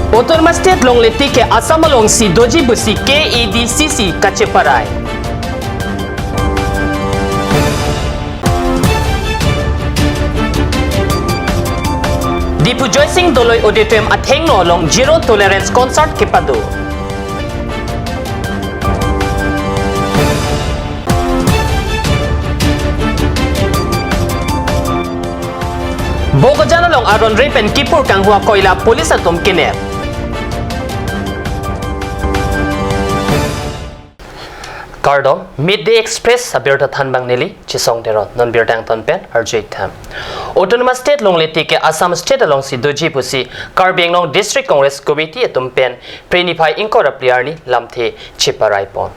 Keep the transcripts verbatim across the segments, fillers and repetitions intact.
Autonomous State longle tik ke Assam alongsi doji pusi K A D C C kacheparai. Diphu Joysing Doloi Auditorium athengno along Zero Tolerance Concert kepado. Bokajan along aron re pen kipur kanghu akoila police atum kenep. Kardom, Midday Express abirta thanbang neli Chisong Teron, non birta angton pen arju-ik tham. Autonomous State longle tik ke Assam State alongsi doji pusi Karbi Anglong District Congress Committee atum pen Phre niphai ingkoi ra phli arni lamthe cheparai pon.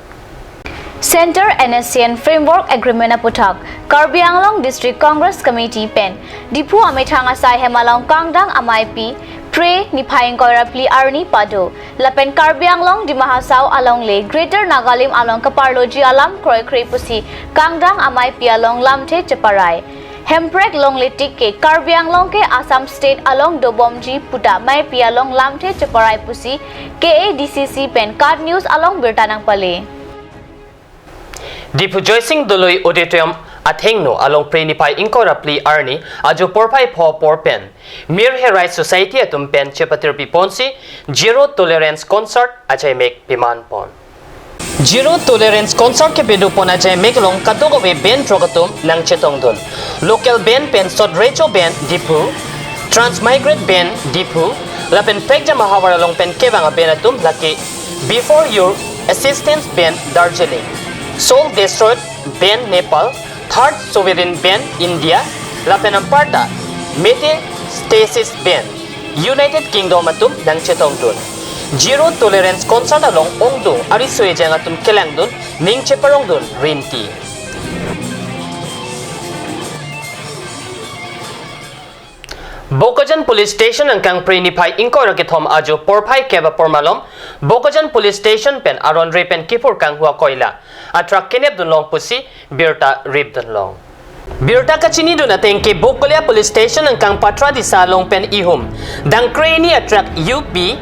Center N S C N Framework Agreement aputhak Karbi Anglong District Congress Committee pen Diphu amethang asai hem along kangdang ameipi Phre niphai ingkoi ra phli arni pado lapen Karbi Anglong Dima Hasao alongle Greater Nagalim along kaparloji alam kroikre pusi kangdang ameipi along lamthe cheparai. Hemprek longle tik ke Karbi Anglong ke Assam State along dobomji puta meipi along lamthe cheparai pusi K A D C C pen KAT News along birta nangpale. Diphu Joysing Doloi Auditorium athengno along Phre niphai ingkoi ra phli arni ajo porphai pho apor pen Mir Herai Society atum pen chepatirpi ponsi Zero Tolerance Concert achaimek peman pon. Zero Tolerance Concert kepado pon achaimek along kadokave band throk atum nangchetongdun. Local band pen Sot Recho Band Diphu, Transmigrate Band Diphu, lapen prekjam ahavar along pen kevang aband atum lake Before Your Existence Band Darjeeling, Soul Destroyed Band Nepal, Third Sovereign Band India, lapen anparta Metastasis Band United Kingdom atum nangchetongdun. Zero Tolerance Concert along ongdung ariso ejang atum kelangdun ning cheparongdun rinti. Bokajan Police Station angkang Phre niphai ingkoi ra kethom ajo porphai kep apor malom Bokajan Police Station pen aron re pen kipur kanghu akoila atruck kenepdun long pusi birta ripdun long. Birta kachinidun ateng ke Bokolia Police Station angkang Patradisa along pen ihum dangkre hini atruck U P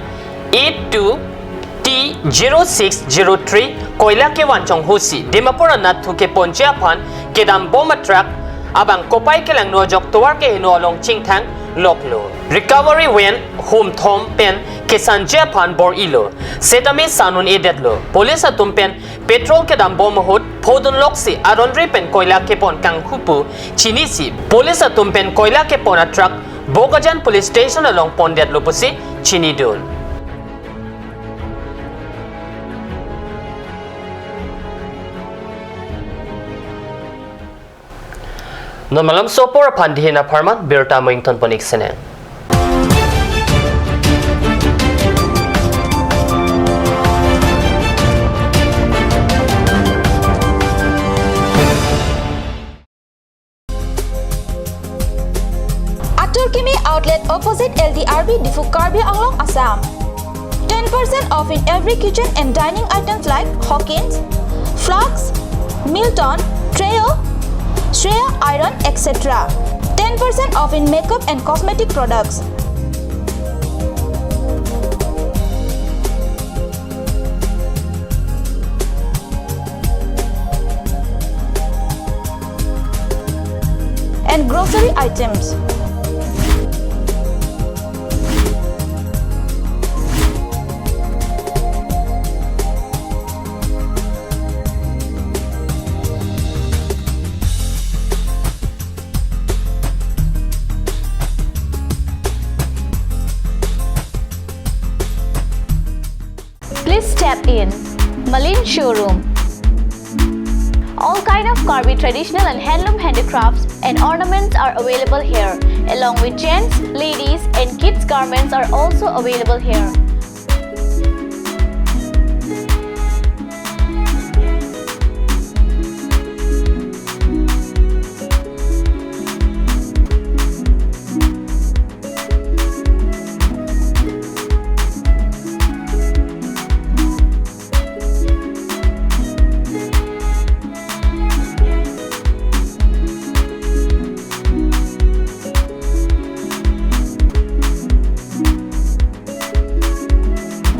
eight two T zero six zero three koila kevan chonghusi Dimapur anatthu keponji aphan kedambom atruck abang kopai kelangno ajok tovar keheno along chingthang loklo. Recovery van humthom pen kesanji aphan bor-ilo. Setame sanun-edetlo. Police atum pen petrol kedambom ahut phodun loksi aron re pen koila kepon kanghu pu chinisi police atum pen koila kepon atruck Bokajan Police Station along pondetlo pusi chinidun. Non malomso apor aphan dihin apharman birta mo ingtonpon-ik sene. Atur Kimi Outlet opposite L D R B Diphu, Karbi Anglong, Assam. Ten percent off in every kitchen and dining items like Hawkins, Flask, Milton, Treo, Shreya Iron, et cetera. Ten percent off in makeup and cosmetic products. And grocery items. Please step in. Malin Showroom. All kind of Karbi traditional and handloom handicrafts and ornaments are available here, along with gents, ladies, and kids garments are also available here.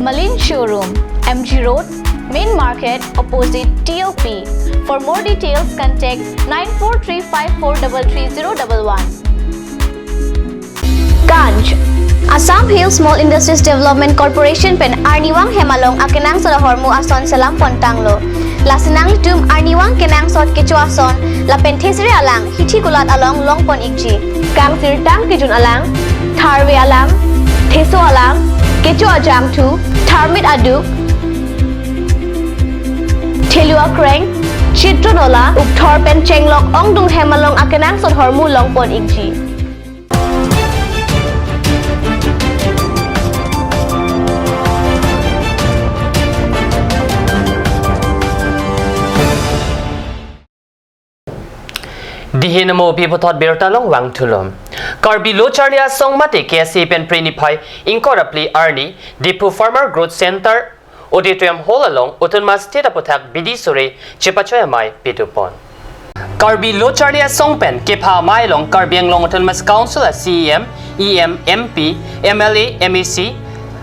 Malin Showroom, M G Road, Main Market, opposite T O P. For more details, contact nine four three five four double three zero double one. Kanj, Assam Hill Small Industries Development Corporation pen arnivang hem along akenangsot ahormu ason selam pontanglo. Lasi nanglitum arnivang kenangsot kecho ason lapen thesere alang hithi kulat along longpon ikji. Kangsirtang kejun alang, tharve alang, theso alang, kecho ajangthu, tharmit aduk, thelu akreng, chitro nola, ukthor pen chenglok ongdung hem along akenangsot ahormu longpon ikji. Dihin amo pi puthot birta along vangthulo. Karbi Lo Charli Asong mate K S A pen Phre niphai ingkoi ra phli arni Diphu Farmer Growth Center Auditorium Hall along Autonomous State aputhak bidi sore chepachoi amei pidupon. Karbi Lo Charli Asong pen kepha amei along Karbi Anglong Autonomous Council a C E M, E M, M P, M L A, M A C,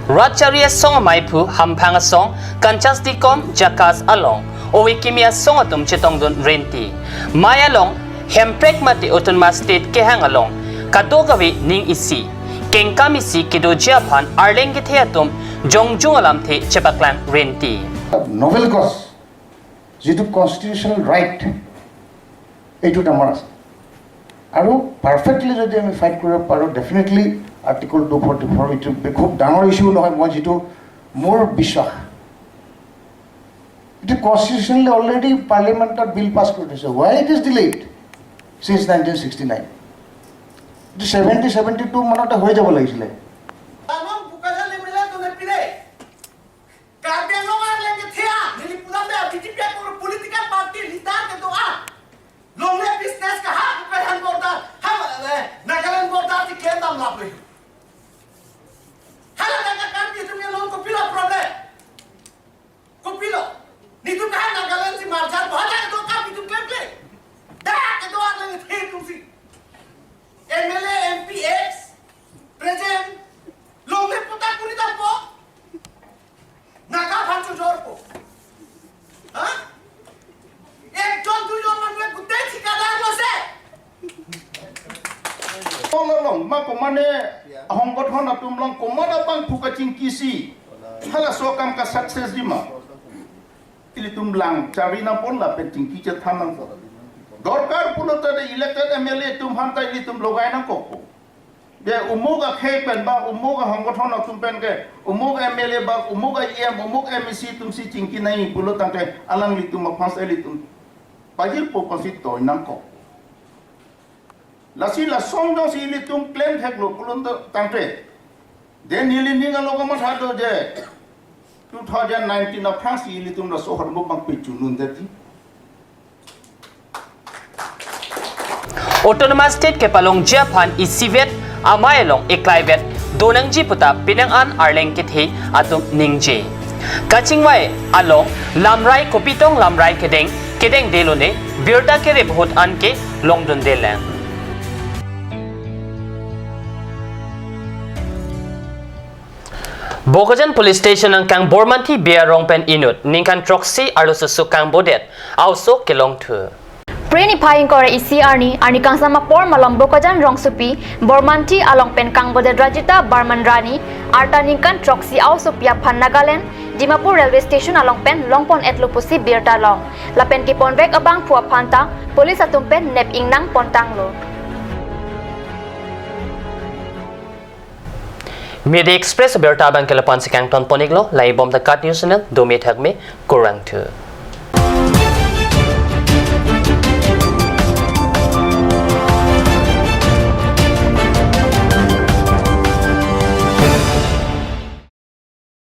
Rat Charli Asong ameiphu, Hamphang Asong, Kanchas Dikom, Jakas along ove kimi asong atum chetongdun renti. Mei along Hemprek mate Autonomous State kehang along kadokave ning isi, kengkam isi kedoji aphan arleng kethe atum jongjung alamthe chepaklang renti. Novel cause, যিটো constitutional right, এইটোত আমাৰ আছে। আৰু পাৰফেক্টলি যদি আমি fight কৰিব পাৰোঁ, definitely article two forty four এইটো খুব ডাঙৰ ইছ্যু নহয়, মই যিটো মোৰ বিশ্বাস। এইটো কনষ্টিটিউচনেলি অলৰেডি পাৰ্লিয়ামেণ্টত বিল পাছ কৰি থৈছে। Why it is delayed since nineteen sixty nine? এইটো ছেভেণ্টি ছেভেণ্টি টু মানতে হৈ যাব লাগিছিলে। Amang Bokajan M L A to ne pire. Karbi Anglong arleng kethe a, neli pulang de B J P akor political party leader kedo a. Longle business kaha Bokajan border, ha, eh, Nagaland border ti claim dam lap le. Hala ka Karbi atum along kopilo problem. Kopilo. Netum kaha Nagaland si merger bo, hala kedo Karbi atum claim claim. Dak kedo arleng kethe atum si. M L A, M P, ex, present, longle pota kuri dampo. Naga aphan chojorpo. Ha? Ekjon duijon manu ke gutei thikadar lo se. Along ma komane ahong gothon atum along komat abang phu kachingki si halaso akam ka success di ma. Ilitum lang charli nangpon lapen chingki chethan nangpo. Dorkar pulote de elected M L A atum aphan ta ilitum logai nangkokpo. De umuk akhei pen ba, umuk ahong gothon atum pen ke, umuk M L A ba, umuk E M, umuk M A C atum si chingki nangji pulo tangte alanglitum aphan si ilitum pajirpo aphan si toi nangkok. Lasi lason jongsi ilitum claim theklo pulo tangte, de neli ning along kamatha do je two thousand nineteen aphrangsi ilitum laso ahormu abang pechunun detji. Autonomous State kepalongji aphan isivet amei along eklaivet donangji puta penang an arleng kethe atum ningje. Kachingvai along lamrai kopitong lamrai kedeng kedengde lone birta kerep ahut anke longdunde lang. Bokajan Police Station angkang Bormanthi Bey arong pen inut ningkan throksi arloso sukang bodet a-oso kelongthu. Phre niphai ingkoi ra isi arni, arni kangsam apor malom Bokajan rongsopi Bormanthi along pen kangbodet Rajita Barman Rani, arta ningkan throksi a-osopi aphan Nagaland Dimapur Railway Station along pen longpon-etlo pusi birta long. Lapen keponvek abangphu aphan ta police atum pen nep ingnang pontanglo. Media Express birta abang ke lapu-an si kangton pon-iklo, langji bom ta KAT News Channel, dome thakme, kurvangthu.